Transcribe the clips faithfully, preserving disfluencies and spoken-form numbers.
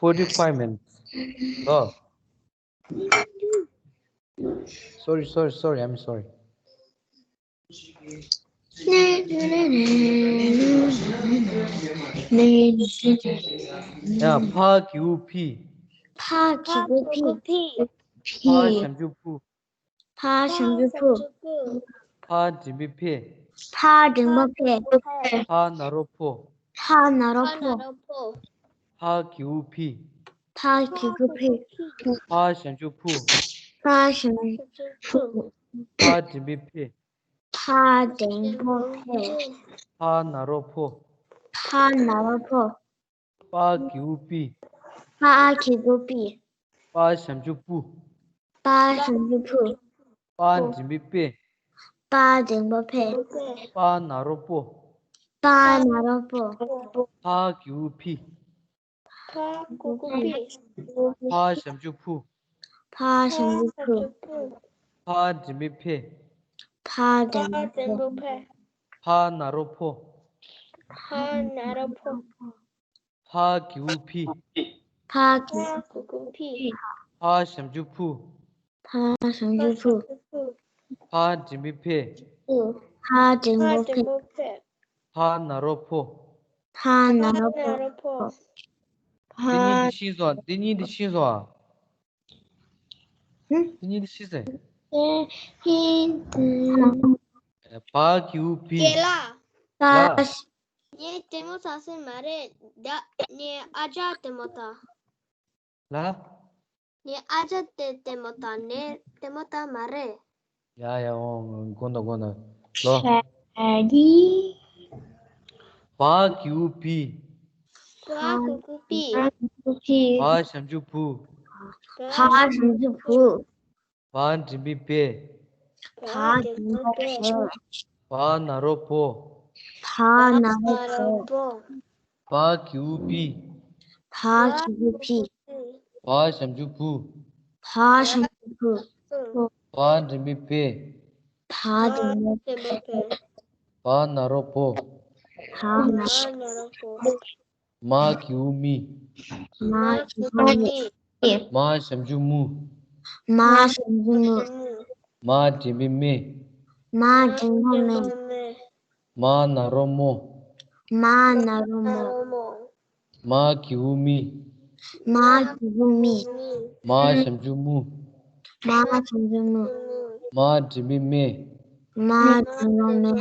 forty-five minutes. Oh. Sorry, sorry, sorry, I'm sorry. ཡ། ཕ་གི་གུ་ཕི། ཕ་གི་གུ་ཕི། ཕ་ཞབས་ཀྱུ་ཕུ། ཕ་ཞབས་ཀྱུ་ཕུ། ཕ་འགྲེང་བུ་ཕེ། ཕ་འགྲེང་བུ་ཕེ། ཕ་ན་རོ་ཕོ། ཕ་ན་རོ་ཕོ། ཕ་གི་གུ་ཕི། ཕ་གི་གུ་ཕི། ཕ་ཞབས་ཀྱུ་ཕུ། ཕ་ཞབས་ཀྱུ་ཕུ། ཕ་འགྲེང་བུ་ཕེ། ཕ་འགྲེང་བུ་ཕེ། ཕ་ན་རོ་ཕོ། ཕ་ན་རོ་ཕོ། ཕ་གི་གུ་ཕི། ཕ་གི་གུ་ཕི། ཕ་ཞབས་ཀྱུ་ཕུ། ཕ་ཞབས་ཀྱུ་ཕུ། ཕ་འགྲེང་བུ་ཕེ། ཕ་འགྲེང་བུ་ཕེ། ཕ་ན་རོ་ཕོ། ཕ་ན་རོ་ཕོ། ཕ་གི་གུ་ཕི། ཕ་གི་གུ་ཕི། ཕ་ཞབས་ཀྱུ་ཕུ། ཕ་ཞབས་ཀྱུ་ཕུ། ཕ་འགྲེང་བུ་ཕེ། ཕ་འགྲེང་བུ་ཕེ། ཕ་ན་རོ་ཕོ། ཕ་ན་རོ་ཕོ། ཕ་གི་གུ་ཕི། ཕ་གི་གུ་ཕི། ཕ་ཞབས་ཀྱུ་ཕུ། ཕ་ཞབས་ཀྱུ་ཕུ། ཕ་འགྲེང་བུ་ཕེ། ཕ་འགྲེང་བུ་ཕེ། ཕ་ན་རོ་ཕོ། ཕ་ན་རོ་ཕོ། འདི་གཉིས་འདི་ཤེས་སོང་། འདི་གཉིས་འདི་ཤེས་སོང་ཨ། འདི་གཉིས་འདི་ཤེས་སོང་། ཕ་གི་གུ་ཕི། རྒན་ལགས། ལ། ངས་ལྟད་མོ་ལྟ་སེ་མ་རེད། ད་ངའི་ཨ་ཅག་ལྟད་མོ་ལྟ། ལ། ངའི་ཨ་ཅག་དེ་ལྟད་མོ་ལྟ། ངས་ལྟད་མོ་ལྟ་མ་རེད། ཡ་ཡ། འོང་། དགོངས་དག་དགོངས་དག་ལོ། ཤ་དི། ཕ་གི་གུ་ཕི། ཕ་གི་གུ་ཕི། ཕ་ཞབས་ཀྱུ་ཕུ། ཕ་ཞབས་ཀྱུ་ཕུ། ཕ་འགྲེང་བུ་ཕེ། ཕ་འགྲེང་བུ་ཕེ། ཕ་ན་རོ་ཕོ། ཕ་ན་རོ་ཕོ། ཕ་གི་གུ་ཕི། ཕ་གི་གུ་ཕི། ཕ་ཞབས་ཀྱུ་ཕུ། ཕ་ཞབས་ཀྱུ་ཕུ། ཕ་འགྲེང་བུ་ཕེ། ཕ་འགྲེང་བུ་ཕེ། ཕ་ན་རོ་ཕོ། ཕ་ན་རོ་ཕོ། མ་གི་གུ་མི། མ་གི་གུ་མི། མ་ཞབས་ཀྱུ་མུ། མ་ཞབས་ཀྱུ་མུ། མ་འགྲེང་བུ་མེ། མ་འགྲེང་བུ་མེ། མ་ན་རོ་མོ། མ་ན་རོ་མོ། མ་གི་གུ་མི། མ་གི་གུ་མི། མ་ཞབས་ཀྱུ་མུ། མ་ཞབས་ཀྱུ་མུ། མ་འགྲེང་བུ་མེ། མ་འགྲེང་བུ་མེ།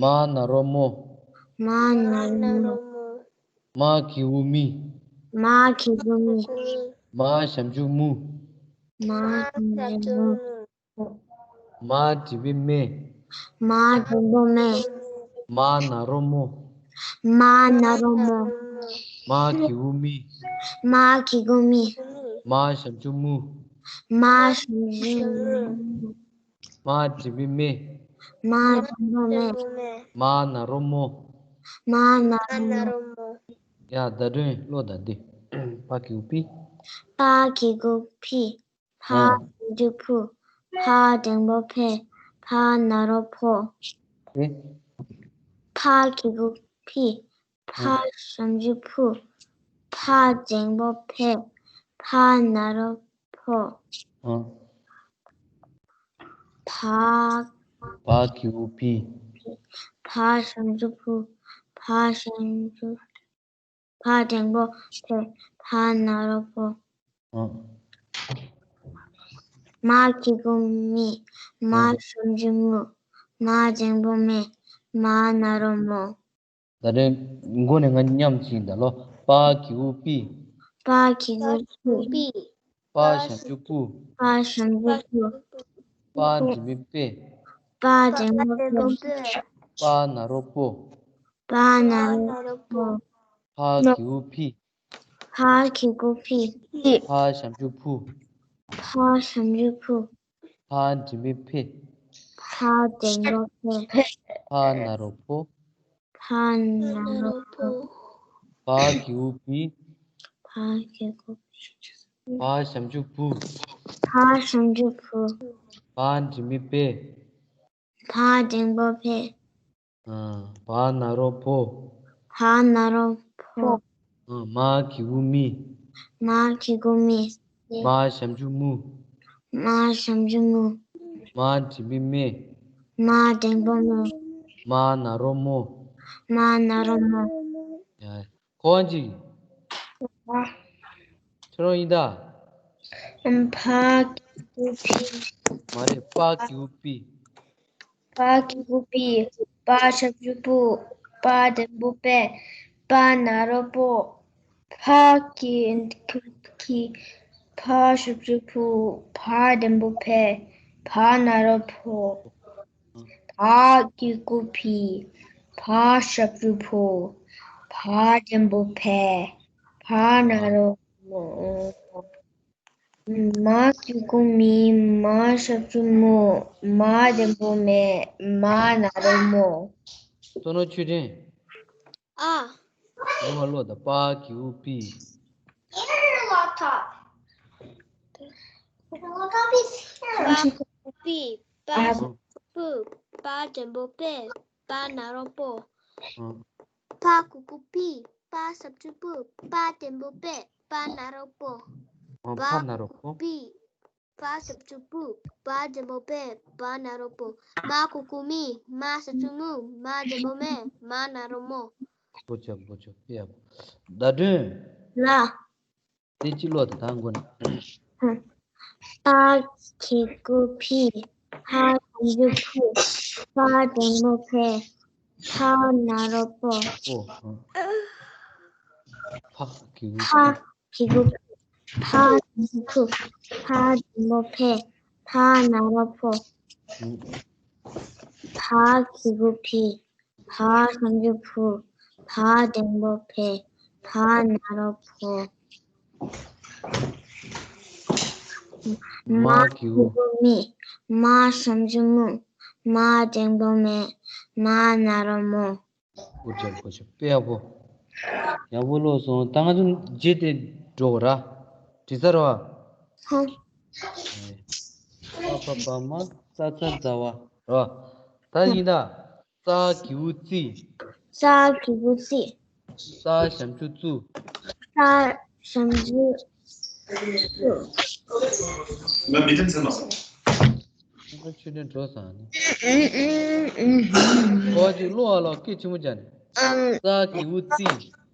མ་ན་རོ་མོ། མ་ན་རོ་མོ། མ་གི་གུ་མི། མ་གི་གུ་མི། མ་ཞབས་ཀྱུ་མུ། མ་ཞབས་ཀྱུ་མུ། མ་འགྲེང་བུ་མེ། མ་འགྲེང་བུ་མེ། མ་ན་རོ་མོ། མ་ན་རོ་མོ། མ་གི་གུ་མི། མ་གི་གུ་མི། མ་ཞབས་ཀྱུ་མུ། མ་ཞབས་ཀྱུ་མུ། མ་འགྲེང་བུ་མེ། མ་འགྲེང་བུ་མེ། མ་ན་རོ་མོ། མ་ན་རོ་མོ། ཡ། ད་དྲན་ལོ། ད་འདི། ཕ་གི་གུ་ཕི། ཕ་གི་གུ་ཕི། ཕ་ཞབས་ཀྱུ་ཕུ། ཕ་འགྲེང་བུ་ཕེ། ཕ་ན་རོ་ཕོ། ཨེ། ཕ་གི་གུ་ཕི། ཕ་ཞབས་ཀྱུ་ཕུ། ཕ་འགྲེང་བུ་ཕེ། ཕ་ན་རོ་ཕོ། ཨ། ཕ། ཕ་གི་གུ་ཕི། ཕ་ཞབས་ཀྱུ་ཕུ། ཕ་ཞབས་ཀྱུ། ཕ་འགྲེང་བུ་ཕེ། ཕ་ན་རོ་ཕོ། ཨ། མ་གི་གུ་མི། མ་ཨ་ཞབས་ཀྱུ་མུ། མ་འགྲེང་བུ་མེ། མ་ན་རོ་མོ། ད་རེས་མགོ་ནས་ང་མཉམ་གཅིག་ད་ལོ། པ་གི་གུ་པི། པ་གི་གུ་པི། པ་ཞབས་ཀྱུ་པུ། པ་ཞབས་ཀྱུ་པུ། པ་འགྲེང་བུ་པེ། པ་འགྲེང་བུ་པེ། པ་ན་རོ་པོ། པ་ན་རོ་པོ། ཕ་གི་གུ་ཕི། ཕ་གི་གུ་ཕི། ཕ་ཞབས་ཀྱུ་ཕུ། ཕ་ཞབས་ཀྱུ་ཕུ། ཕ་འགྲེང་བུ་ཕེ། ཕ་འགྲེང་བུ་ཕེ། ཕ་ན་རོ་ཕོ། ཕ་ན་རོ་ཕོ། ཕ་གི་གུ་ཕི། ཕ་གི་གུ་ཕི། ཕ་ཞབས་ཀྱུ་ཕུ། ཕ་ཞབས་ཀྱུ་ཕུ། ཕ་འགྲེང་བུ་ཕེ། ཕ་འགྲེང་བུ་ཕེ། ཨ། ཕ་ན་རོ་ཕོ། ཕ་ན་རོ་ཕོ། ཨ། མ་གི་གུ་མི། མ་གི་གུ་མི། མ་ཞབས་ཀྱུ་མུ། མ་ཞབས་ཀྱུ་མུ། མ་འགྲེང་བུ་མེ། མ་འགྲེང་བུ་མོ། མ་ན་རོ་མོ། མ་ན་རོ་མོ། ཡ། གོ་བ་གཅིག་ཁྱོད་རང་ཡིན་ད། ཕ་གི་གུ་ཕི། མ་རེད། པ་གི་གུ་པི། པ་གི་གུ་པི། པ་ཞབས་ཀྱུ་པུ། པ་འགྲེང་བུ་པེ། པ་ན་རོ་པོ། ཕ་གི་གུ་གི། ཕ་ཞབས་ཀྱུ་ཕུ། ཕ་འགྲེང་བུ་ཕེ། ཕ་ན་རོ་ཕོ། ཕ་གི་གུ་ཕི། ཕ་ཞབས་ཀྱུ་ཕུ། ཕ་འགྲེང་བུ་ཕེ། ཕ་ན་རོ་མོ། མ་གི་གུ་མི། མ་ཞབས་ཀྱུ་མུ། མ་འགྲེང་བུ་མེ། མ་ན་རོ་མོ། བསོད་ནམས་ཆོས་སྒྲོན། ཨ། རེ་བ་ཀློག་དང་། པ་གི་གུ་པི། པ་གི་གུ་པི། པ་ཨ། ཞབས་ཀྱུ་པུ། པ་འགྲེང་བུ་པེ། པ་ན་རོ་པོ། ཨ། པ་གི་གུ་པི། པ་ཞབས་ཀྱུ་པུ། པ་འགྲེང་བུ་པེ། པ་ན་རོ་པོ། ཨ། པ་ཕ་ན་རོ་པོ། པི། པ་ཞབས་ཀྱུ་པུ། པ་འགྲེང་བུ་པེ། པ་ན་རོ་པོ། མ་གི་གུ་མི། མ་ཞབས་ཀྱུ་མུ། མ་འགྲེང་བུ་མེ། མ་ན་རོ་མོ། གོ་ཆོག་གོ་ཆོག་ཡ། ཟླ་སྒྲོན། ལ། དེ་གཅིག་ཀློག་དང་། ད་མགོ་ནས། པ་གི་གུ་ཕི། ཕ་ཞབས་ཀྱུ་ཕུ། པ་འགྲེང་བུ་ཕེ། ཕ་ན་རོ་པོ། པོ། ཨ། ཕ་གི་གུ་ཕ། གི་གུ་ཕ། ཕ་ཞབས་ཀྱུ་ཕུ། ཕ་འགྲེང་བུ་ཕེ། ཕ་ན་རོ་ཕོ། ཨ། ཕ་གི་གུ་ཕི། ཕ་ཞབས་ཀྱུ་ཕུ། ཕ་འགྲེང་བུ་ཕེ། ཕ་ན་རོ་ཕོ། མ་གི་གུ་མི། མ་ཞབས་ཀྱུ་མུ། མ་འགྲེང་བུ་མེ། མ་ན་རོ་མོ། གོ་ཆོག་གོ་ཆོག་དཔེ་ཡག་པོ། ཡག་པོ་ཀློག་སོང་། ད་ང་ཚོ་རྗེས་དེ་འགྲོ་ར། དྲི་ས་ར་བ། ཧོ། པ་པ་པ་མ་ས་ཚ་ཛ་བ་ར་བ། ད་ཡིན་ད། ཙ་གི་གུ་ཙི། ཙ་གི་གུ་ཙི། ཙ་ཞབས་ཀྱུ་ཙུ། ཙ་ཞབས་ཀྱུ་ཙུ། ང་མི་ཐེམ་ཚེ་མ་སོང་། ང་ཆུ་ནས་འགྲོ་སོང་ནི། ཨོ་ཅིག་ཀློག་ཨ་ལོ། སྐད་ཆེན་པོ་བྱས་ནས། ཙ་གི་གུ་ཙི།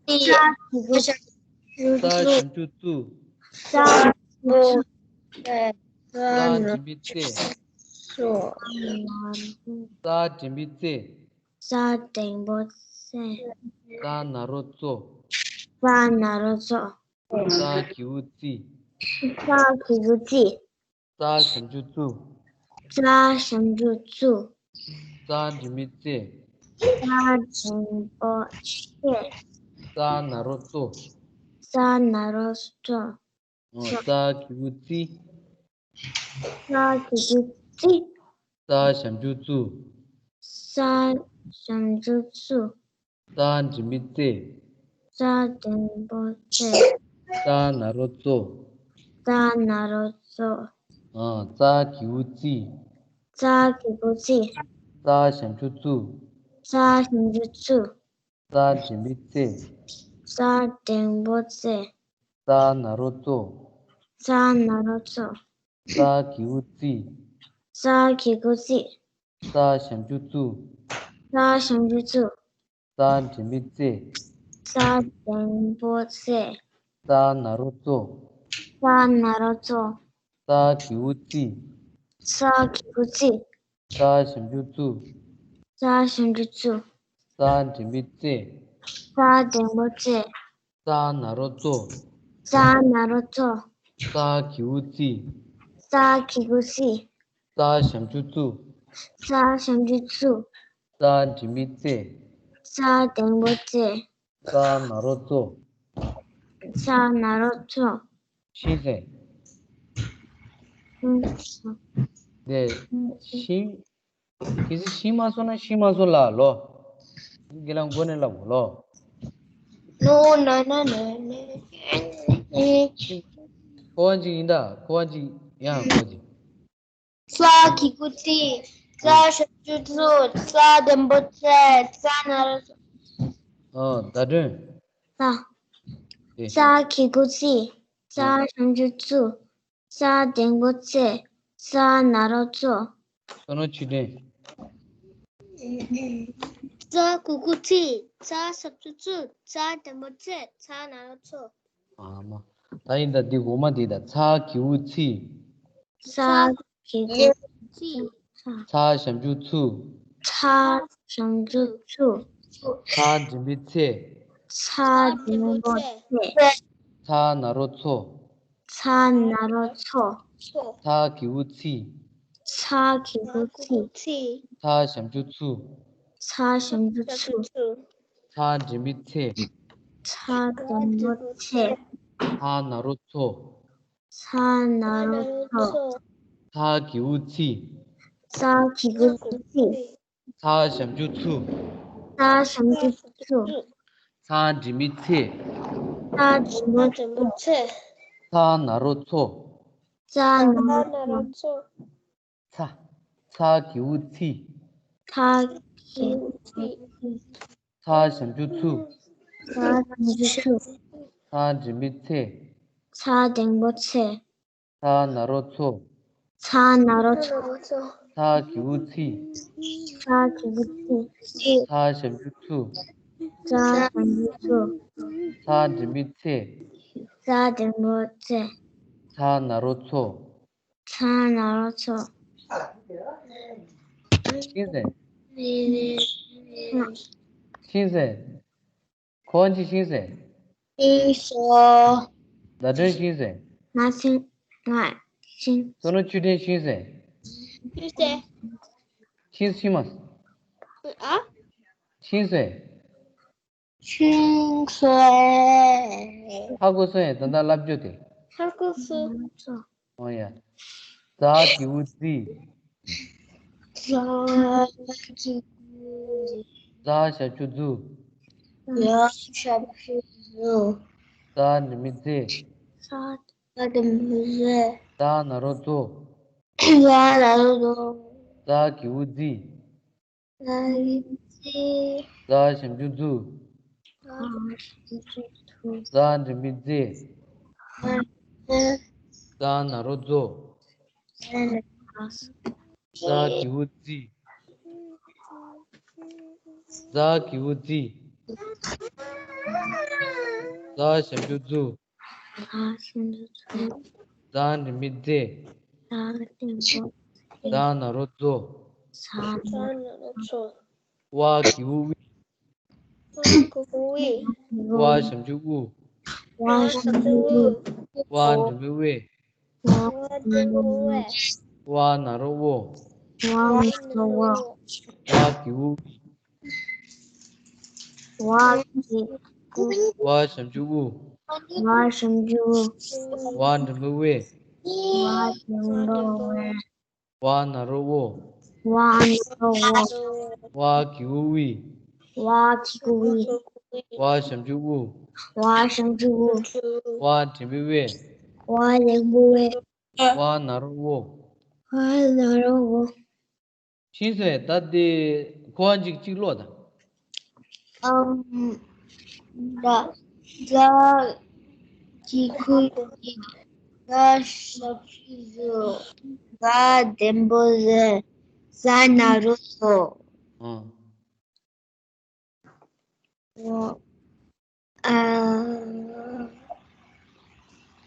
ཙ་གི་གུ་ཙི། ཙ་ཞབས་ཀྱུ་ཙུ། ཙ་ཞབས་ཀྱུ་ཙུ། ཙ་འགྲེང་བུ་ཙེ། ཙ་འགྲེང་བུ་ཙེ། ཙ་འགྲེང་བུ་ཙེ། ཙ་ན་རོ་ཙོ། ཙ་ན་རོ་ཙོ། ཙ་གི་གུ་ཙི། ཙ་གི་གུ་ཙི། ཙ་ཞབས་ཀྱུ་ཙུ། ཙ་ཞབས་ཀྱུ་ཙུ། ཙ་འགྲེང་བུ་ཙེ། ཙ་འགྲེང་བུ་ཙེ། ཙ་ན་རོ་ཙོ། ཙ་ན་རོ་ཙོ། ཨོ། ཙ་གི་གུ་ཙི། ཙ་གི་གུ་ཙི། ཙ་ཞབས་ཀྱུ་ཙུ། ཙ་ཞབས་ཀྱུ་ཙུ། ཙ་འགྲེང་བུ་ཙེ། ཙ་འགྲེང་བུ་ཙེ། ཙ་ན་རོ་ཙོ། ཙ་ན་རོ་ཙོ། ཨ། ཙ་གི་གུ་ཙི། ཙ་གི་གུ་ཙི། ཙ་ཞབས་ཀྱུ་ཙུ། ཙ་ཞབས་ཀྱུ་ཙུ། ཙ་འགྲེང་བུ་ཙེ། ཙ་འགྲེང་བུ་ཙེ། ཙ་ན་རོ་ཙོ། ཙ་ན་རོ་ཙོ། ཙ་གི་གུ་ཙི། ཙ་གི་གུ་ཙི། ཙ་ཞབས་ཀྱུ་ཙུ། ཙ་ཞབས་ཀྱུ་ཙུ། ཙ་འགྲེང་བུ་ཙེ། ཙ་འགྲེང་བུ་ཙེ། ཙ་ན་རོ་ཙོ། ཙ་ན་རོ་ཙོ། ཙ་གི་གུ་ཙི། ཙ་གི་གུ་ཙི། ཙ་ཞབས་ཀྱུ་ཙུ། ཙ་ཞབས་ཀྱུ་ཙུ། ཙ་འགྲེང་བུ་ཙེ། ཙ་འགྲེང་བུ་ཙེ། ཙ་ན་རོ་ཙོ། ཙ་ན་རོ་ཙོ། ཙ་གི་གུ་ཙི། ཙ་གི་གུ་ཙི། ཙ་ཞབས་ཀྱུ་ཙུ། ཙ་ཞབས་ཀྱུ་ཙུ། ཙ་འགྲེང་བུ་ཙེ། ཙ་འགྲེང་བུ་ཙེ། ཙ་ན་རོ་ཙོ། ཙ་ན་རོ་ཙོ། ཤེས་ཟེར། ཨུམ། དེ་ཤེས། གལ་སྲིད་ཤེས་མ་སོང་ན་ཤེས་མ་སོང་ལབ་ལོ། རྒན་ལགས་མགོ་ནས་ལབ་དགོས་ལོ། ནོ་ན་ན་ན་ན། གོ་བ་གཅིག་ཡིན་ད། གོ་བ་གཅིག་ཡང་གོ་གཅིག་ཙ་གི་གུ་ཙི། ཙ་ཞབས་ཀྱུ་ཙུ། ཙ་འགྲེང་བུ་ཙེ། ཙ་ན་རོ་ཙོ། ཨོ། ཟླ་སྒྲོན། ལ། ཙ་གི་གུ་ཙི། ཙ་ཞབས་ཀྱུ་ཙུ། ཙ་འགྲེང་བུ་ཙེ། ཙ་ན་རོ་ཙོ། བསོད་ནམས་ཆོས་སྒྲོན། ཙ་གི་གུ་ཙི། ཙ་ཞབས་ཀྱུ་ཙུ། ཙ་འགྲེང་བུ་ཙེ། ཙ་ན་རོ་ཙོ། ཨ་མ། ད་ཡིན་ད་འདི་འོག་མ་འདི་ད། ཚ་གི་གུ་ཚི། ཚ་གི་གུ་ཚི། ཚ་ཞབས་ཀྱུ་ཚུ། ཚ་ཞབས་ཀྱུ་ཚུ། ཚ་འགྲེང་བུ་ཚེ། ཚ་འགྲེང་བུ་ཚེ། ཚ་ན་རོ་ཚོ། ཚ་ན་རོ་ཚོ། ཚ་གི་གུ་ཚི། ཚ་གི་གུ་ཚི། ཚ་ཞབས་ཀྱུ་ཚུ། ཚ་ཞབས་ཀྱུ་ཚུ། ཚ་འགྲེང་བུ་ཚེ། ཚ་འགྲེང་བུ་ཚེ། ཚ་ན་རོ་ཚོ། ཚ་ན་རོ་ཚོ། ཚ་གི་གུ་ཚི། ཚ་གི་གུ་ཚི། ཚ་ཞབས་ཀྱུ་ཚུ། ཚ་ཞབས་ཀྱུ་ཚུ། ཚ་འགྲེང་བུ་ཚེ། ཚ་འགྲེང་བུ་ཚེ། ཚ་ན་རོ་ཚོ། ཚ་ན་རོ་ཚོ། ཚ། ཚ་གི་གུ་ཚི། ཚ་གི་གུ་ཚི། ཚ་ཞབས་ཀྱུ་ཚུ། ཚ་ཞབས་ཀྱུ་ཚུ། ཚ་འགྲེང་བུ་ཚེ། ཚ་འགྲེང་བུ་ཚེ། ཚ་ན་རོ་ཚོ། ཚ་ན་རོ་ཚོ། ཚ་གི་གུ་ཚི། ཚ་གི་གུ་ཚི། ཚ་ཞབས་ཀྱུ་ཚུ། ཚ་ཞབས་ཀྱུ་ཚུ། ཚ་འགྲེང་བུ་ཚེ། ཚ་འགྲེང་བུ་ཚེ། ཚ་ན་རོ་ཚོ། ཚ་ན་རོ་ཚོ། ཤེས་སོང་ངས། ཤེས་སོང་ངས། གོ་བ་ཅི་ཤེས་སོང་ངས། ཤེས་སོང་། བརྡ་སྤྲོད་ཤེས་སོང་ངས། ང་ཤེས། ང་ཤེས། བསོད་ནམས་ཆོས་སྒྲོན་ཤེས་སོང་ངས། ཤེས་སོང་། ཤེས་ཤེས་མ། ཨ། ཤེས་སོང་ངས། ཤེས་སོང་ངས། ཧ་གོ་སོང་ངས། ད་ལྟ་ལབ་རྒྱུ་དེ། ཧ་གོ་སོང་། ཨོ་ཡ། ཛ་གི་གུ་ཛི། ཛ་གི་གུ་ཛི། ཛ་ཞབས་ཀྱུ་ཛུ། ཛ་ཞབས་ཀྱུ་ཛུ། ཛ་འགྲེང་བུ་ཛེ། ཛ་འགྲེང་བུ་ཛེ། ཛ་ན་རོ་ཛོ། ཛ་ན་རོ་ཛོ། ཛ་གི་གུ་ཛི། ཛ་གི་གུ་ཛི། ཛ་ཞབས་ཀྱུ་ཛུ། ཛ་ཞབས་ཀྱུ་ཛུ། ཛ་འགྲེང་བུ་ཛེ། ཛ་ན་རོ་ཛོ། ཛ་གི་གུ་ཛི། ཛ་གི་གུ་ཛི། ཛ་ཞབས་ཀྱུ་ཛུ། ཛ་ཞབས་ཀྱུ་ཛུ། ཛ་འགྲེང་བུ་ཛེ། ཛ་འགྲེང་བུ་ཛེ། ཛ་ན་རོ་ཛོ། ཛ་ན་རོ་ཛོ། ཝ་གི་གུ་ཝི། ཝ་གི་གུ་ཝི། ཝ་ཞབས་ཀྱུ་ཝུ། ཝ་ཞབས་ཀྱུ་ཝུ། ཝ་འགྲེང་བུ་ཝེ། ཝ་འགྲེང་བུ་ཝེ། ཝ་ན་རོ་ཝོ། ཝ་ན་རོ་ཝོ། ཝ་གི་གུ་ཝི། ཝ་གི་གུ། ཝ་ཞབས་ཀྱུ་ཝུ། ཝ་ཞབས་ཀྱུ་ཝུ། ཝ་འགྲེང་བུ་ཝེ། ཝ་འགྲེང་བུ་ཝེ། ཝ་ན་རོ་ཝོ། ཝ་ན་རོ་ཝོ། ཝ་གི་གུ་ཝི། ཝ་གི་གུ་ཝི། ཝ་ཞབས་ཀྱུ་ཝུ། ཝ་ཞབས་ཀྱུ་ཝུ། ཝ་འགྲེང་བུ་ཝེ། ཝ་འགྲེང་བུ་ཝེ། ཝ་ན་རོ་ཝོ། ཝ་ན་རོ་ཝོ། ཤེས་སོང་ངས། ད་དེ་གོ་བ་གཅིག་གཅིག་ཀློག་དང་། ཨམ། ཛ། ཛ་གི་གུ་ཛི། ཛ་ཞབས་ཀྱུ་ཛུ། ཛ་འགྲེང་བུ་ཛེ། ཛ་ན་རོ་ཛོ། ཨང་།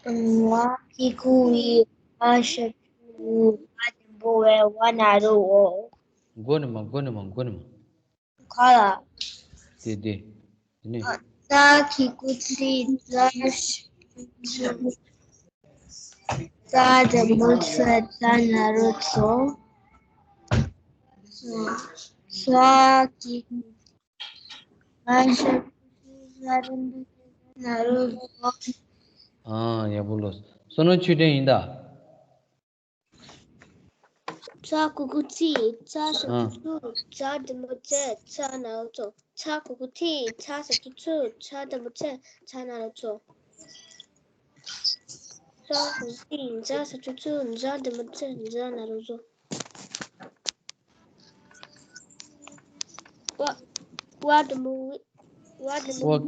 ཨ། ཝ་གི་གུ་ཝི། ཝ་ཞབས་ཀྱུ་ཝུ། ཝ་འགྲེང་བུ་ཝེ། ཝ་ན་རོ་ཝོ། མགོ་ནས་མར། མགོ་ནས་མར། མགོ་ནས་མར། ག་ལ། དེ་དེ། དེ་ནས། ཛ་གི་གུ་ཛི། ཛ་ཞབས་ཀྱུ་ཛུ། ཛ་འགྲེང་བུ་ཛེ། ཛ་ན་རོ་ཛོ། ཛ་གི་གུ། ཛ་ཞབས་ཀྱུ་ཛུ། ཛ་འགྲེང་བུ་ཛེ། ཛ་ན་རོ་ཛོ། ཨ། ཡག་པོ་ལོས། བསོད་ནམས་ཆོས་སྒྲོན་ཡིན་ད། ཛ་གི་གུ་ཛི། ཛ་ཞབས་ཀྱུ་ཛུ། ཛ་འགྲེང་བུ་ཛེ། ཛ་ན་རོ་ཛོ། ཛ་གི་གུ་ཛི། ཛ་ཞབས་ཀྱུ་ཛུ། ཛ་འགྲེང་བུ་ཛེ། ཛ་ན་རོ་ཛོ། ཛ་གི་གུ་ཛི། ཛ་ཞབས་ཀྱུ་ཛུ། ཛ་འགྲེང་བུ་ཛེ། ཛ་ན་རོ་ཛོ། ཝ། ཝ་འགྲེང་བུ་ཝི། ཝ་འགྲེང་བུ་ཝ།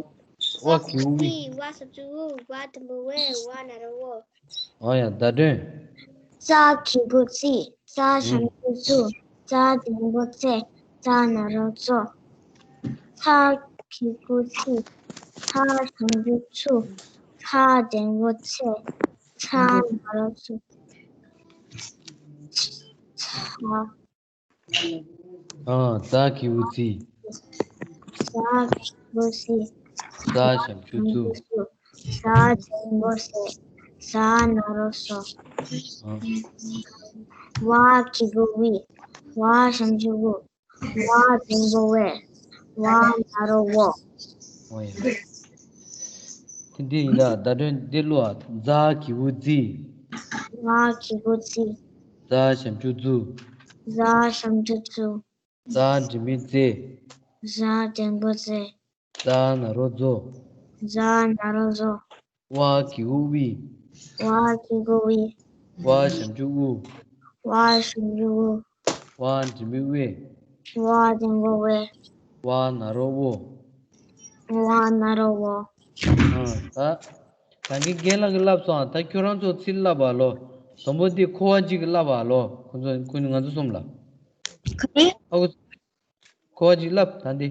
ཝ་གི་གུ་ཝི། ཝ་ཞབས་ཀྱུ་ཝུ། ཝ་དང་པོ་ཝེ། ཝ་ན་རོ་ཝོ། ཨོ་ཡ། བརྡ་དོན། ཙ་གི་གུ་ཙི། ཙ་ཞབས་ཀྱུ་ཙུ། ཙ་འགྲེང་བུ་ཙེ། ཙ་ན་རོ་ཙོ། ཚ་གི་གུ་ཚི། ཚ་ཞབས་ཀྱུ་ཚུ། ཚ་འགྲེང་བུ་ཚེ། ཚ་ན་རོ་ཚུ། ཚ། ཨ། ཙ་གི་གུ་ཙི། ཙ་གི་གུ་ཙི། ཙ་ཞབས་ཀྱུ་ཙུ། ཙ་འགྲེང་བུ་ཙེ། ཙ་ན་རོ་ཙོ། ཨ། ཝ་གི་གུ་ཝི། ཝ་ཞབས་ཀྱུ་ཝུ། ཝ་འགྲེང་བུ་ཝེ། ཝ་ན་རོ་ཝོ། ཨོ་ཡ། དེ་འདི་ཡིན་ད། བརྡ་དོན་འདི་ཀློག་ཨ། ཛ་གི་གུ་ཛི། ཛ་གི་གུ་ཛི། ཛ་ཞབས་ཀྱུ་ཛུ། ཛ་ཞབས་ཀྱུ་ཛུ། ཛ་འགྲེང་བུ་ཛེ། ཛ་འགྲེང་བུ་ཛེ། ཛ་ན་རོ་ཛོ། ཛ་ན་རོ་ཛོ། ཝ་གི་གུ་ཝི། ཝ་གི་གུ་ཝི། ཝ་ཞབས་ཀྱུ་ཝུ། ཝ་ཞབས་ཀྱུ་ཝུ། ཝ་འགྲེང་བུ་ཝེ། ཝ་འགྲེང་བུ་ཝེ། ཝ་ན་རོ་ཝོ། ཝ་ན་རོ་ཝོ། ཨ། ད་ད་གིན་རྒན་ལགས་ཀྱིས་བསླབས་སོང་། ད་ཁྱོད་རང་ཚོ་ཚུར་བསླབ་པ་ལོ། དང་པོ་འདི་ཁོ་བ་གཅིག་གིས་བསླབ་པ་ལོ། ཁོ་ཚོ་ཁོ་ང་ཚོ་གསུམ་ལ། ག་རེ། ཨ་ཁོ། ཁོ་བ་གཅིག་བསླབ་ད་འདི།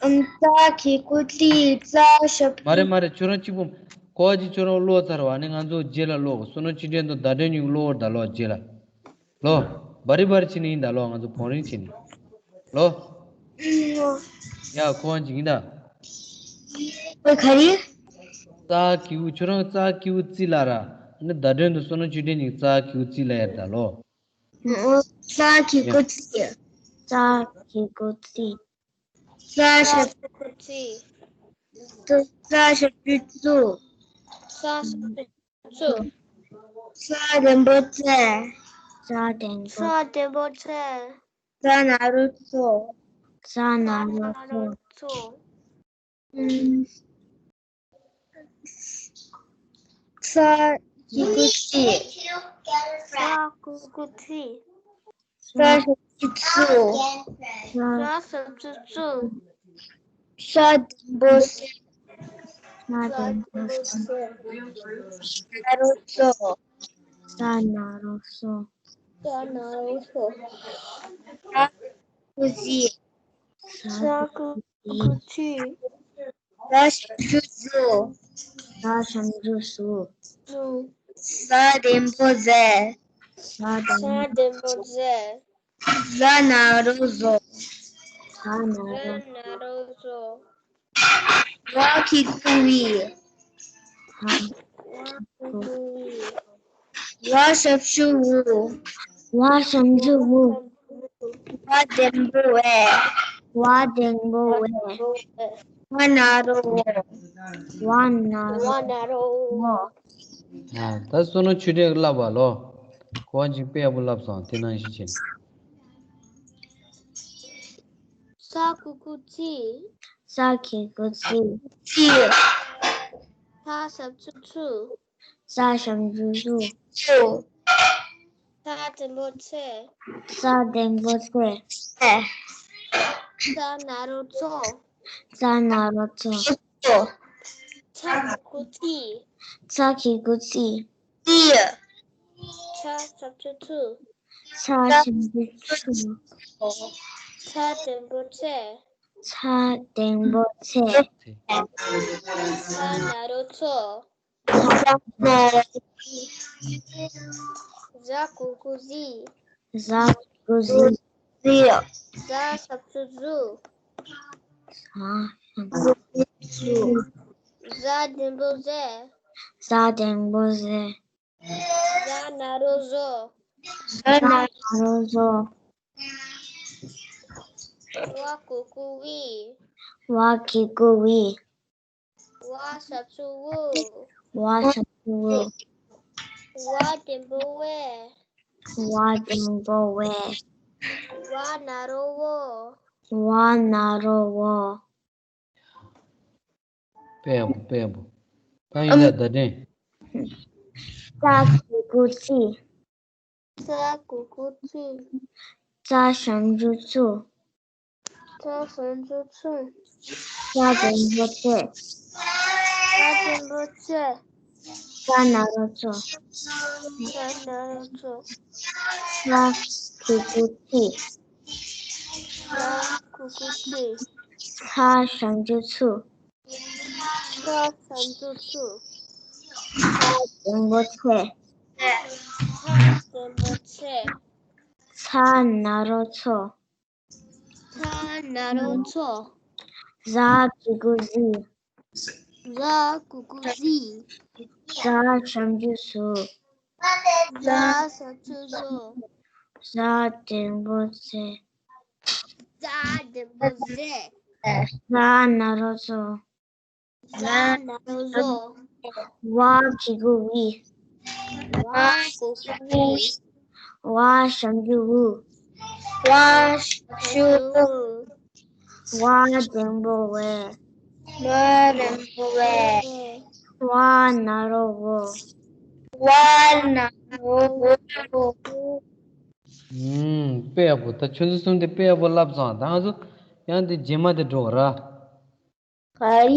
ཨམ། ཙ་གི་གུ་ཙི། ཙ་ཞབས། མ་རེད་མ་རེད། ཁྱོད་རང་གཅིག་པོ། ཁོ་བ་གཅིག་ཁྱོད་རང་ཀློག་ཚར་བ་ནི་ང་ཚོ་རྗེས་ལ་ཀློག་བསོད་ནམས་ཆོས་སྒྲོན་དང་བརྡ་དོན་གཉིས་ཀློག་ད་ལོ་རྗེས་ལ། ལོ། བ་རི་བ་རི་བྱེད་ནི་ཡིན་ད་ལོ། ང་ཚོ་བང་རིམ་བྱེད་ནི། ལོ། ཡ་ཁོ་བ་གཅིག་ཡིན་ད། ཨོ་ག་རེ། ཙ་གི་གུ། ཁྱོད་རང་ཙ་གི་གུ་ཙི་ལ་ར། ནི་བརྡ་དོན་དང་བསོད་ནམས་ཆོས་སྒྲོན་གཉིས་ཙ་གི་གུ་ཙི་ལ་ཡ་ད་ལོ། ཙ་གི་གུ་ཙི། ཙ་གི་གུ་ཙི། ཙ་ཞབས་ཀྱུ་ཙི། ཙ་ཞབས་ཀྱུ་ཙུ། ཙ་ཞབས་ཀྱུ་ཙུ། ཙ་འགྲེང་བུ་ཙེ། ཙ་འགྲེང་བུ། ཙ་འགྲེང་བུ་ཙེ། ཙ་ན་རོ་ཙོ། ཙ་ན་རོ་ཙོ། ཙ་ན་རོ་ཙོ། ཨུམ། ཙ་གི་གུ་ཙི། ཙ་གི་གུ་ཙི། ཙ་ཞབས་ཀྱུ་ཙུ། ཙ་ཞབས་ཀྱུ་ཙུ། ཙ་འགྲེང་བུ་ཙེ། ཙ་འགྲེང་བུ་ཙེ། ཙ་ན་རོ་ཙོ། ཙ་ན་རོ་ཙོ། ཙ་ན་རོ་ཙོ། ཙ་གི་གུ་ཙི། ཙ་གི་གུ་ཙི། ཙ་ཞབས་ཀྱུ་ཙུ། ཙ་ཞབས་ཀྱུ་ཙུ། ཙུ། ཙ་འགྲེང་བུ་ཙེ། ཙ་འགྲེང་བུ་ཙེ། ཙ་ན་རོ་ཙོ། ཙ་ན་རོ། ཙ་ན་རོ་ཙོ། ཝ་གི་གུ་ཝི། ཝ་གི་གུ་ཝི། ཝ་ཞབས་ཀྱུ་ཝུ། ཝ་ཞབས་ཀྱུ་ཝུ། ཝ་འགྲེང་བུ་ཝེ། ཝ་འགྲེང་བུ་ཝེ། ཝ་ན་རོ་ཝོ། ཝ་ན་རོ། ཝ་ན་རོ་ཝོ། ཨ། ད་བསོད་ནམས་ཆོས་སྒྲོན་བསླབ་པ་ལོ། གོ་བ་གཅིག་དཔེ་ཡག་པོ་བསླབ་སོང་། དེ་ནང་བཞིན་བྱས། ཙ་གི་གུ་ཙི། ཙ་གི་གུ་ཙི། ཙི། ཙ་ཞབས་ཀྱུ་ཙུ། ཙ་ཞབས་ཀྱུ་ཙུ། ཙུ། ཙ་འགྲེང་བུ་ཙེ། ཙ་འགྲེང་བུ་ཙེ། ཙེ། ཙ་ན་རོ་ཙོ། ཙ་ན་རོ་ཙོ། ཙོ། ཙ་གི་གུ་ཙི། ཙ་གི་གུ་ཙི། ཙི། ཙ་ཞབས་ཀྱུ་ཙུ། ཙ་ཞབས་ཀྱུ་ཙུ། ཙ་འགྲེང་བུ་ཙེ། ཙ་འགྲེང་བུ་ཙེ། ཙ་ན་རོ་ཙོ། ཙ་ན་རོ། ཛ་གི་གུ་ཛི། ཛ་གི་གུ་ཛི། ཛི། ཛ་ཞབས་ཀྱུ་ཛུ། ཛ་ཞབས་ཀྱུ་ཛུ། ཛ་འགྲེང་བུ་ཛེ། ཛ་འགྲེང་བུ་ཛེ། ཛ་ན་རོ་ཛོ། ཛ་ན་རོ་ཛོ། ཝ་གི་གུ་ཝི། ཝ་གི་གུ་ཝི། ཝ་ཞབས་ཀྱུ་ཝུ། ཝ་ཞབས་ཀྱུ་ཝུ། ཝ་འགྲེང་བུ་ཝེ། ཝ་འགྲེང་བུ་ཝེ། ཝ་ན་རོ་ཝོ། ཝ་ན་རོ་ཝོ། དཔེ་ཡག་པོ། དཔེ་ཡག་པོ། ཕ་ཡིན་ལ་བརྡ་དྲན། ཙ་གི་གུ་ཙི། ཙ་གི་གུ་ཙི། ཙ་ཞབས་ཀྱུ་ཙུ། ཙ་ཞབས་ཀྱུ་ཙུ། ཤ་འགྲེང་བུ་ཚེ། ཤ་འགྲེང་བུ་ཚེ། ཤ་ན་རོ་སོ། ཤ་ན་རོ་སོ། ཤ་གི་གུ་ཚི། ཤ་གི་གུ་ཚི། ཤ་ཞབས་ཀྱུ་ཤུ། ཤ་ཞབས་ཀྱུ་ཤུ། ཤ་འགྲེང་བུ་ཚེ། ཤ་འགྲེང་བུ་ཚེ། ཚ་ན་རོ་ཚོ། ཚ་ན་རོ་ཚོ། ཟ་གི་གུ་ཟི། ཟ་གི་གུ་ཟི། ཟ་ཞབས་ཀྱུ་ཟུ། ཟ་ཞབས་ཀྱུ་ཟུ། ཟ་འགྲེང་བུ་ཟེ། ཟ་འགྲེང་བུ་ཟེ། ཟ་ན་རོ་ཟོ། ཟ་ན་རོ་ཟོ། ཝ་གི་གུ་ཝི། ཝ་གི་གུ་ཝི། ཝ་ཞབས་ཀྱུ་ཝུ། ཝ་ཞབས་ཀྱུ་ཝུ། ཝ་འགྲེང་བུ་ཝེ། ཝ་འགྲེང་བུ་ཝེ། ཝ་ན་རོ་ཝོ། ཝ་ན་རོ་ཝོ། ཨུམ། དཔེ་ཡག་པོ། ད་ཁྱོད་ཚོ་གསུམ་དེ་དཔེ་ཡག་པོ་བསླབས་སོང་། ད་ང་ཚོ་ཡང་དེ་རྗེས་མ་དེ་འགྲོ་ར། ག་རེ།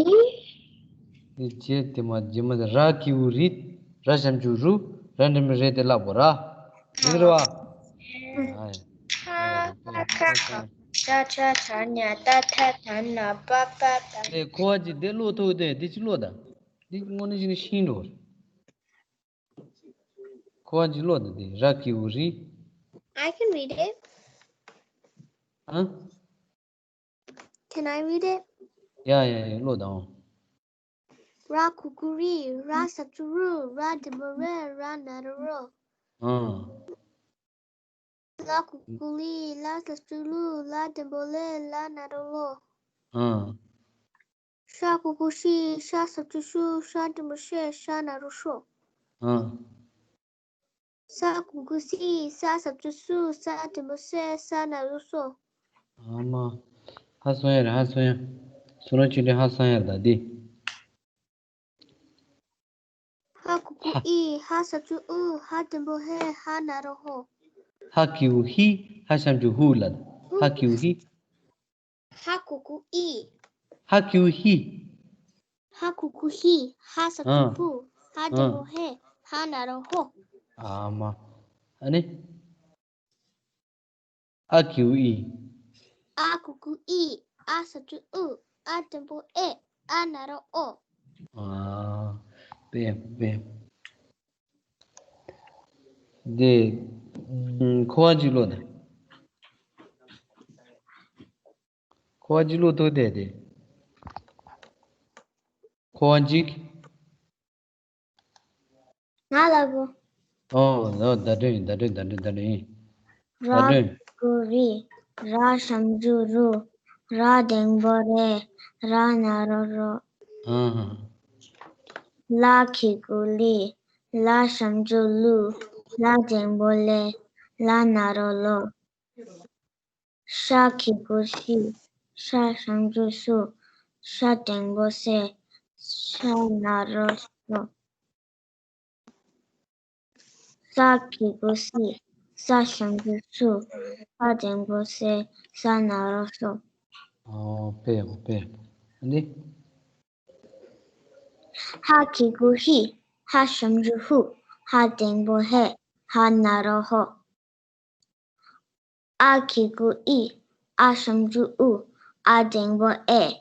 དེ་རྗེས་དེ་མ་རྗེས་མ་དེ་ར་གི་གུ་རི། ར་ཞབས་ཀྱུ་རུ། ར་འགྲེང་བུ་རེ་དེ་བསླབ་དགོས་ར། ཡིན་རེད་བ། ཨ་ཡ། ཁ་ཁ་ཁ། ཏ་ཏ་ད་ན། པ་པ་ད་ན། དེ་ཁོ་བ་ཅིག་དེ་ཀློག་ཐུབ་དེ་དེ་ཅིག་ཀློག་ད། འདི་དངོས་གནས་ཅིག་ནི་ཤེས་འགྲོ། ཁོ་བ་ཅིག་ཀློག་ད་དེ་ར་གི་གུ་རི། I can read it. ཨ། Can I read it? ཡ་ཡ་ཡ། ཀློག་དང་། ར་གི་གུ་རི། ར་ཞབས་ཀྱུ་རུ། ར་འགྲེང་བུ་རེ། ལ་ན་རོ་ལོ། ཨ། ལ་གི་གུ་ལི། ལ་ཞབས་ཀྱུ་ལུ། ལ་འགྲེང་བུ་ལེ། ལ་ན་རོ་ལོ། ཨ། ཤ་གི་གུ་ཤི། ཤ་ཞབས་ཀྱུ་ཤུ། ཤ་འགྲེང་བུ་ཤེ། ཤ་ན་རོ་ཤོ། ཨ། ས་གི་གུ་སི། ས་ཞབས་ཀྱུ་སུ། ས་འགྲེང་བུ་སེ། ས་ན་རོ་སོ། ཨ་མ། ཧ་སོང་ཡ་རེད། ཧ་སོང་ཡ། སོ་ན་ཆུ་ལི་ཧ་སང་ཡ་རེད་ད་འདི། ཧ་གི་གུ་ཨི། ཧ་ཞབས་ཀྱུ་ཨུ། ཧ་འགྲེང་བུ་ཧེ། ཧ་ན་རོ་ཧོ། ཧ་གི་གུ་ཧི། ཧ་ཞབས་ཀྱུ་ཧུ་ལ། ཧ་གི་གུ་ཧི། ཧ་གི་གུ་ཨི། ཧ་གི་གུ་ཧི། ཧ་གི་གུ་ཧི། ཧ་ཞབས་ཀྱུ་ཧུ། ཧ་འགྲེང་བུ་ཧེ། ཧ་ན་རོ་ཧོ། ཨ་མ། ཨ་ནི། ཨ་གི་གུ་ཨི། ཨ་གི་གུ་ཨི། ཨ་ཞབས་ཀྱུ་ཨུ། ཨ་འགྲེང་བུ་ཨེ། ཨ་ན་རོ་ཨོ། ཨ། དཔེ་དཔེ། དེ། ཁོ་བ་ཅིག་ཀློག་དང་། ཁོ་བ་ཅིག་ཀློག་ཐུབ་དེ་དེ། ཁོ་བ་ཅིག་ང་ལ་གོ། ཨོ་ལོ། བརྡ་སྤྲོད་ཡིན། བརྡ་སྤྲོད། བརྡ་སྤྲོད། བརྡ་སྤྲོད་ཡིན། ར་བརྡ་སྤྲོད་ཡིན། གི་གུ་རི། ར་ཞབས་ཀྱུ་རུ། ར་འགྲེང་བུ་རེ། ལ་ན་རོ་ལོ། ཨ་ཧ། ལ་གི་གུ་ལི། ལ་ཞབས་ཀྱུ་ལུ། ལ་འགྲེང་བུ་ལེ། ལ་ན་རོ་ལོ། ཤ་གི་གུ་ཤི། ཤ་ཞབས་ཀྱུ་ཤུ། ཤ་འགྲེང་བུ་ཤེ། ཤ་ན་རོ་ཤོ། ས་གི་གུ་སི། ས་ཞབས་ཀྱུ་སུ། ས་འགྲེང་བུ་སེ། ས་ན་རོ་སོ། ཨོ་དཔེ་ཡག་པོ། དཔེ་ཡག་པོ། འདི། ཧ་གི་གུ་ཧི། ཧ་ཞབས་ཀྱུ་ཧུ། ཧ་འགྲེང་བུ་ཧེ། ཧ་ན་རོ་ཧོ། ཨ་གི་གུ་ཨི། ཨ་ཞབས་ཀྱུ་ཨུ། ཨ་འགྲེང་བུ་ཨེ།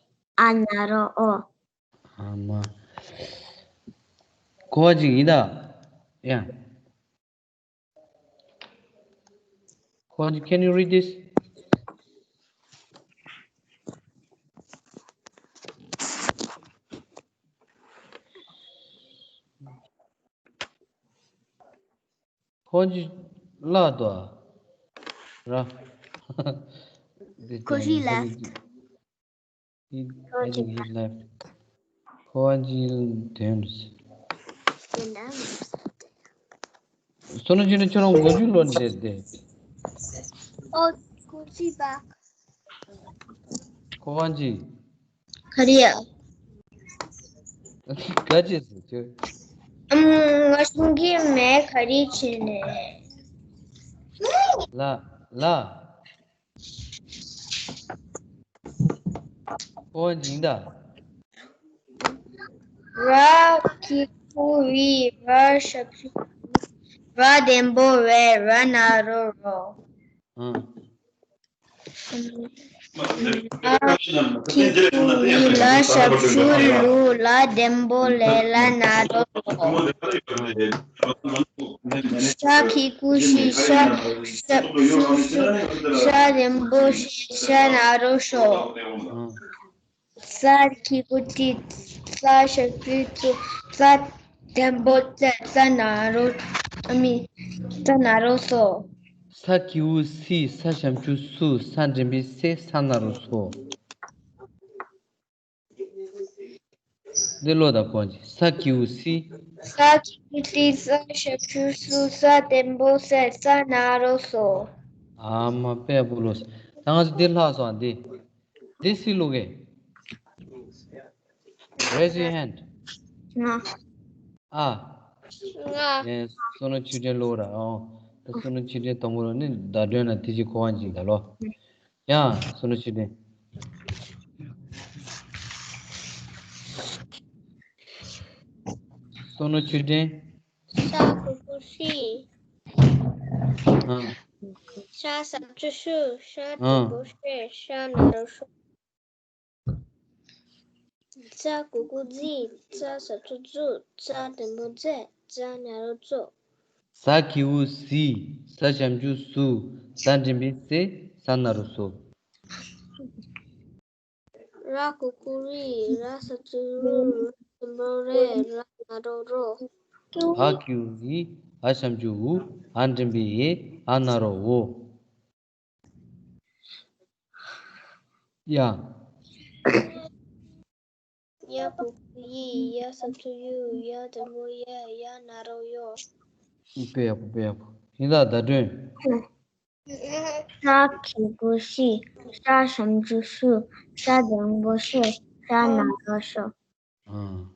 ཨ་ན་རོ་ཨོ། ཨ་མ། ཁོ་བ་ཅིག་ཡིན་ད། ཡ། ཁོ་བ་ཅིག། Can you read this? ཁོ་ཅི་ལ་དོ། ར། Koshi left. I think he left. ཁོ་ཅི་དོན། སོ་ན་ཅི་ན་ཁྱོད་རང་མགོ་མཇུག་ལོན་བསྡད་དེ། Oh, Koshi back. ཁོ་བ་ཅི། ག་རེ་ཡ། ག་ཅི་ཟེར་ཁྱོད། ཨམ། ང་གསུང་གི་མེད། ག་རེ་བྱས་ནས། ལ། ལ། ཁོ་བ་འཇིག་ད། ར་གི་གུ་རི། ར་ཞབས་ཀྱུ་རུ། ར་ལྡེམ་པོ་རེ། ར་ན་རོ་རོ། ཨང་། ལ་གི་གུ་ལི། ལ་ཞབས་ཀྱུ་ལུ། ལ་ལྡེམ་པོ་ལེ། ལ་ན་རོ་ལོ། ཤ་གི་གུ་ཤི། ཤ་ཞབས་ཀྱུ་ཤུ། ཤ་ལྡེམ་པོ་ཤེ། ཤ་ན་རོ་ཤོ། ཨང་། ས་གི་གུ་སི། ས་ཞབས་ཀྱུ་སུ། ས་ལྡེམ་པོ་སེ། ས་ན་རོ། ཨ་མི། ས་ན་རོ་སོ། ས་གི་གུ་སི། ས་ཞབས་ཀྱུ་སུ། ས་འགྲེང་བུ་སེ། ས་ན་རོ་སོ། འདི་ཀློག་དང་། གོ་གཅིག་ས་གི་གུ་སི། ས་གི་གུ་སི། ས་ཞབས་ཀྱུ་སུ། ས་ལྡེམ་པོ་སེ། ས་ན་རོ་སོ། ཨ་མ་དཔེ་ཡག་པོ་ཀློག་སོང་། ད་ང་ཚོ་འདི་ལྷག་སོང་། འདི། འདི་སུས་ཀློག་གི། Raise your hand. ང་། ཨ། ང་། ཨེ། བསོད་ནམས་ཆོས་སྒྲོན་ཀློག་ར། ཨོ། ད་བསོད་ནམས་ཆོས་སྒྲོན་དང་པོ་ར་ནི་ཟླ་སྒྲོན་ལ་དེ་གཅིག་གོ་བ་འཇིག་ད་ལོ། ཡ། བསོད་ནམས་ཆོས་སྒྲོན། བསོད་ནམས་ཆོས་སྒྲོན། ཤ་གི་གུ་ཤི། ཨ། ཤ་ཞབས་ཀྱུ་ཤུ། ཤ་ཨ་ལྡེམ་པོ་ཤེ། ཤ་ན་རོ་ཤོ། ཛ་གི་གུ་ཛི། ཛ་ཞབས་ཀྱུ་ཛུ། ཛ་ལྡེམ་པོ་ཛེ། ཛ་ན་རོ་ཛོ། ཟ་གི་གུ་ཟི། ཟ་ཞབས་ཀྱུ་ཟུ། ཟ་འགྲེང་བུ་ཟེ། ཟ་ན་རོ་ཟོ། ར་གི་གུ་རི། ར་ཞབས་ཀྱུ་རུ། ར་ལྡེམ་པོ་རེ། ར་ན་རོ་རོ། འ་གི་གུ་འི། འ་ཞབས་ཀྱུ་འུ། འ་འགྲེང་བུ་འེ། འ་ན་རོ་འོ། ཡ། ཡ་གི་གུ་ཡི། ཡ་ཞབས་ཀྱུ་ཡུ། ཡ་ལྡེམ་པོ་ཡེ། ཡ་ན་རོ་ཡོ། དཔེ་ཡག་པོ། དཔེ་ཡག་པོ། ཡིན་ད། ཟླ་སྒྲོན། ཤ་གི་གུ་ཤི། ཤ་ཞབས་ཀྱུ་ཤུ། ཤ་ལྡེམ་པོ་ཤེ། ཤ་ན་རོ་ཤོ། ཨ།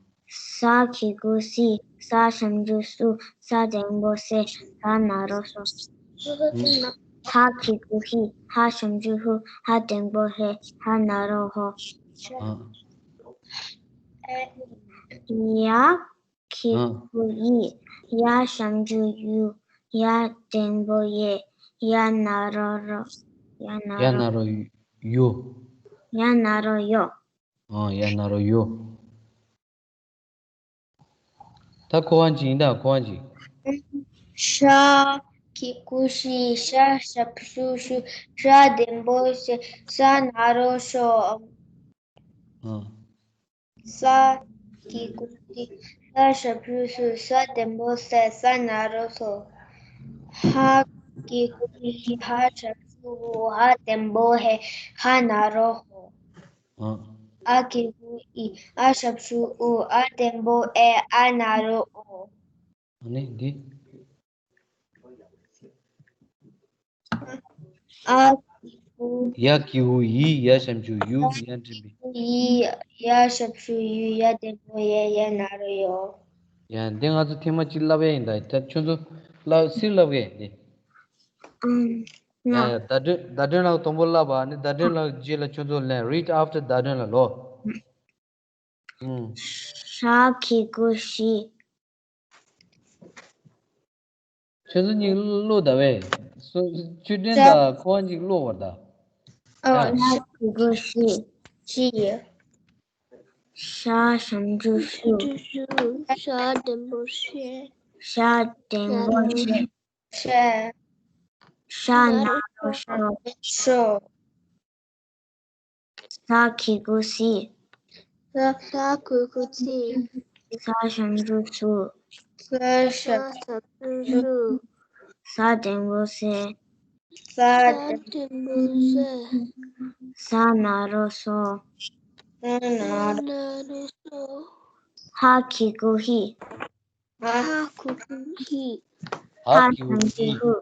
ཟ་གི་གུ་ཟི། ཟ་ཞབས་ཀྱུ་ཟུ། ཟ་ལྡེམ་པོ་ཟེ། ཟ་ན་རོ་ཟོ། ཨ། ཧ་གི་གུ་ཧི། ཧ་ཞབས་ཀྱུ་ཧུ། ཧ་ལྡེམ་པོ་ཧེ། ཧ་ན་རོ་ཧོ། ཨ། ཡ་གི་ཨ་གུ་ཡི། ཡ་ཞབས་ཀྱུ་ཡུ། ཡ་ལྡེམ་པོ་ཡེ། ཡ་ན་རོ་རོ། ཡ་ན་ཡ་ན་རོ་ཡོ། ཡ་ན་རོ་ཡོ། ཨ། ཡ་ན་རོ་ཡོ། ད་གོ་བ་འཇིག་ད། གོ་བ་འཇིག་ཤ་གི་གུ་ཤི། ཤ་ཞབས་ཀྱུ་ཤུ། ཤ་ལྡེམ་པོ་ཤེ། ཤ་ན་རོ་ཤོ། ཨ། ཟ་གི་གུ་ཟི། ཟ་ཞབས་ཀྱུ་ཟུ། ཟ་ལྡེམ་པོ་ཟེ། ཟ་ན་རོ་ཟོ། ཧ་གི་གུ་ཧི། ཧ་ཞབས་ཀྱུ་ཧུ། ཧ་ལྡེམ་པོ་ཧེ། ཧ་ན་རོ་ཧོ། ཨ། འ་གི་གུ་འི། འ་ཞབས་ཀྱུ་འུ། འ་ལྡེམ་པོ་འེ། འ་ན་རོ་འོ། ཨ་ནི་འདི། ཨ་གི་གུ་ཡ་གི་གུ་ཡི། ཡ་ཞབས་ཀྱུ་ཡུ། ཡ་འགྲེང་བུ་ཡི། ཡ་ཞབས་ཀྱུ་ཡུ། ཡ་ལྡེམ་པོ་ཡེ། ཡ་ན་རོ་ཡོ། ཡ། འདི་ང་ཚོ་ཐེངས་མ་གཅིག་བསླབ་ཡ་ཡིན་ད། ད་ཁྱོད་ཚོ་བསླབ་སུས་བསླབ་གས་འདི། ཨང་། ཡ་ཡ། ཟླ་སྒྲོན། ཟླ་སྒྲོན་ལགས་དང་པོ་བསླབ་པ། ཨ་ནི་ཟླ་སྒྲོན་ལགས་རྗེས་ལ་ཁྱོད་ཚོ་ལེན། Read after ཟླ་སྒྲོན་ལགས་ལོ། ཨང་། ཧྲ་གི་གུ་ཧྲི། ཁྱོད་ཚོ་གཉིས་ཀློག་ད་བས། སུ། ཆུ་ཕྲན་དང་ཁོ་གཉིས་ཀློག་བར་ད། ཨོ། ཡ། ཧྲ་གི་གུ་ཧྲི། ཧྲི། ཤ་ཞབས་ཀྱུ་ཤུ། ཤ་ལྡེམ་པོ་ཤེ། ཤ་ལྡེམ་པོ་ཤེ། ཤ། ཤ་ན་རོ་ཤོ། ཤོ། ཟ་གི་གུ་ཟི། ཟ། ཟ་གི་གུ་ཟི། ཟ་ཞབས་ཀྱུ་ཟུ། ཟ་ཞབས་ཀྱུ་ཟུ། ཟ་ལྡེམ་པོ་ཟེ། ཟ་ལྡེམ་པོ་ཟེ། ཟ་ན་རོ་ཟོ། ཟ་ན་རོ་ཟོ། འ་གི་གུ་འི། འ་གི་གུ་འི། འ་ཞབས་ཀྱུ་འུ།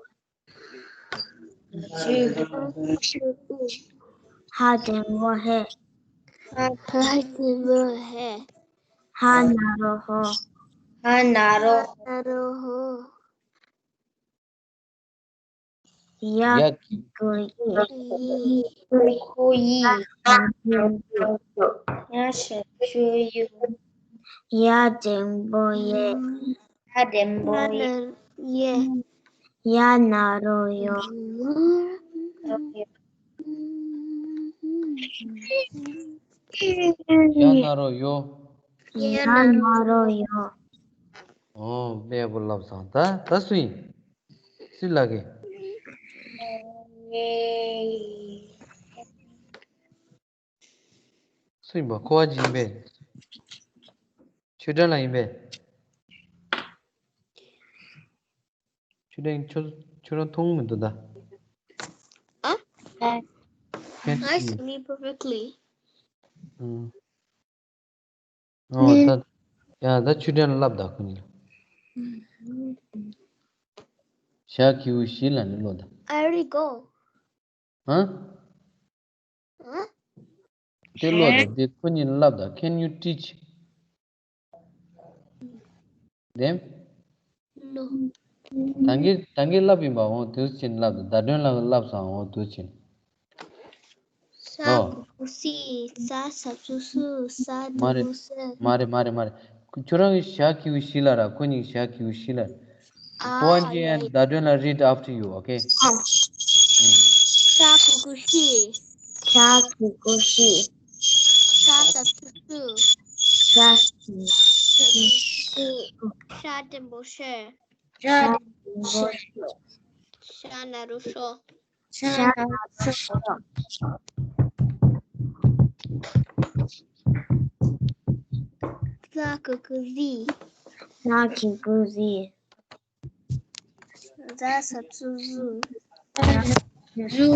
འ་ལྡེམ་པོ་འེ། འ་ལྡེམ་པོ་འེ། འ་ན་རོ་འོ། འ་ན་རོ་འོ། ཡ་ཡ་གི་གུ་ཡི། ཡི། གུ་ཡི། ཡ་ཞབས་ཀྱུ་ཡུ། ཡ་འགྲེང་བུ་ཡེ། ཡ་འགྲེང་བུ་ཡེ། ཡ་ན་རོ་ཡོ། ཡ་ན་རོ་ཡོ། ཡ་ན་རོ་ཡོ། ཨོ། དཔེ་ཡག་པོ་ལབ་སོང་། ད་ད་སུ་ཡིན། སུའི་ལག་གི། སུ་ཡིན་པ། ཁོ་བ་ཅི་ཡིན་པས། ཆོས་སྒྲོན་ལགས་ཡིན་པས། ཆོས་སྒྲོན་ཁྱོད་ཁྱོད་རང་མཐོང་མི་འདུག་ད། ཨ། Can't I see see you. Me perfectly. ཨང་། ཨོ་ད། ཡ་ད་ཆོས་སྒྲོན་ལབ་ད་ཁོ་གཉིས། ཞ་གི་གུ་ཞི་ལ་ནི་ལོ་ད། I already go. ཧ། ཨ། དེ་ལོ་ད་དེ་ཁོ་གཉིས་ལབ་ད། Can you teach them? No. ད་གིན་ད་གིན་ལབ་ཡིན་པ། འོ་དུས་ཕྱིན་ལབ་ད། ཟླ་སྒྲོན་ལགས་ལབ་སོང་། འོ་དུས་ཕྱིན། ས་ཨོ། གུ་གུ་སི། ས་ཞབས་ཀྱུ་སུ། ས་མ་འགྲེང་རེད། བུ་སེ། མ་རེད་མ་རེད་མ་རེད། ཁྱོད་རང་གིས་ཞ་གི་གུ་ཞི་ལ་ར། ཁོ་གཉིས་ཞ་གི་གུ་ཞི་ལ། ཨ། Go on, Jay, and Dadun, I'll read after you, okay? ས་གུ་གུ་ཤི། ཤ་གུ་གུ་ཤི། ཤ་ཞབས་ཀྱུ་ཤུ། ཤ་ཞབས་ཀྱུ་ཤུ། ཤ་འགྲེང་བུ་ཤེ། ཤ་འགྲེང་བུ་ཤེ། ཤ་ན་རོ་ཤོ། ཤ་ན་རོ་ཤོ། ཟ་གུ་གུ་ཟི། ཟ་གུ་གུ་ཟི། ཟ་ཞབས་ཀྱུ་ཟུ། ཟུ།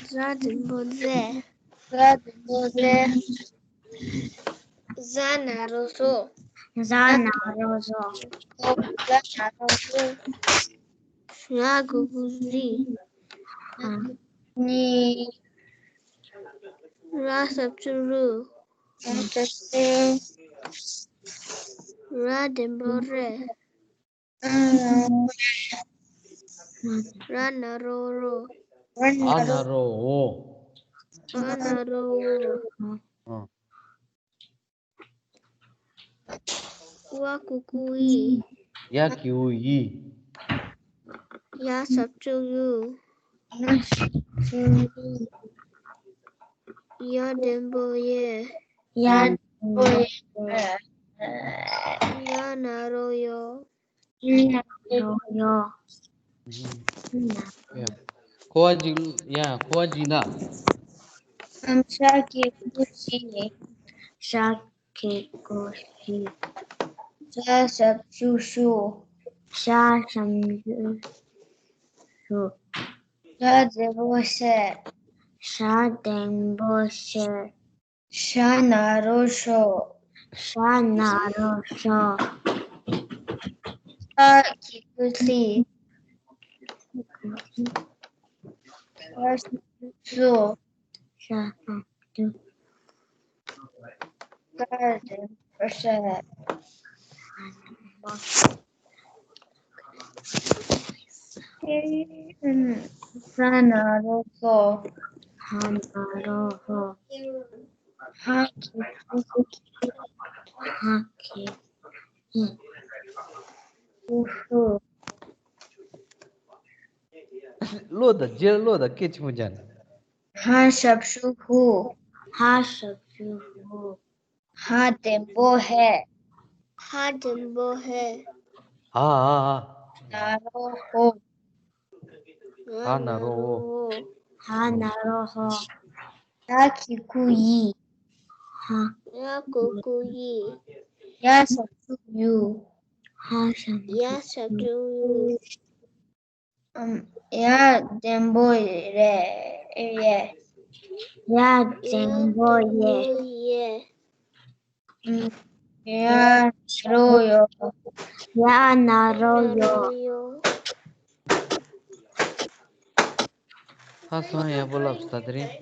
ཟ་འགྲེང་བུ་ཟེ། ཟ་འགྲེང་བུ་ཟེ། ཟ་ན་རོ་ཟོ། ཟ་ན་རོ་ཟོ། ཟ་ན་རོ་ཟོ། ར་གུ་གུ་རི། ནི། ར་ཞབས་ཀྱུ་རུ། ར་འགྲེང་བུ་རེ། ར་ན་རོ་རོ། ཨ་ན་རོ་འོ། ཨ་ན་རོ་འོ། ཨ། ཝ་གུ་གུ་ཝི། ཡ་གི་གུ་ཡི། ཡ་ཞབས་ཀྱུ་ཡུ། ཡ་འགྲེང་བུ་ཡེ། ཡ་འགྲེང་བུ་ཡེ། ཡ་ན་རོ་ཡོ། ཡ་ན་རོ་ཡོ། ཁོ་བ་ཅིག་ཡ། ཁོ་བ་ཅིག་ལ། ཨམ། ཤ་གི་གུ་ཤི། ཤ་གི་གུ་ཤི། ཤ་ཞབས་ཀྱུ་ཤུ། ཤ་ཞབས་ཀྱུ་ཤུ། ཤ་འགྲེང་བུ་ཤེ། ཤ་འགྲེང་བུ་ཤེ། ཤ་ན་རོ་ཤོ། ཤ་ན་རོ་ཤོ། ཤ་གི་གུ་ཤི། ཤ་ཞབས་ཀྱུ་ཤུ། ཤ་ཞབས་ཀྱུ། ཤ་འགྲེང་བུ་ཤེ། ཤ་ན་རོ་ཤོ། ཤ་ན་རོ་ཤོ། ཧ་གི་གུ་ཧ་གི་གུ་ཤུ། བློ་དང་རྗེས་བློ་དང་སྐད་ཆེན་པོ་རྒྱག་ན། ཧ་ཞབས་ཀྱུ་ཧུ། ཧ་ཞབས་ཀྱུ་ཧུ། ཧ་འགྲེང་བུ་ཧེ། ཧ་འགྲེང་བུ་ཧེ། ཧ་ཧ་ཧ། ན་རོ་ཧོ། ཧ་ན་རོ་ཧོ། ཧ་ན་རོ་ཧོ། ཡ་གི་གུ་ཡི། ཧ། ཡ་གི་གུ་ཡི། ཡ་ཞབས་ཀྱུ་ཡུ། ཧ་ཞབས། ཡ་ཞབས་ཀྱུ་ཡུ། ཨམ། ཡ་འགྲེང་བུ་རེ། ཡེ། ཡ་འགྲེང་བུ་ཡེ། ཡེ། ཨམ། ཡ་ན་རོ་ཡོ། ཡ་ན་རོ་ཡོ། ཡོ། ཧ་སང་ཡག་པོ་ལབ་སོང་། ད་དེ་རིང་།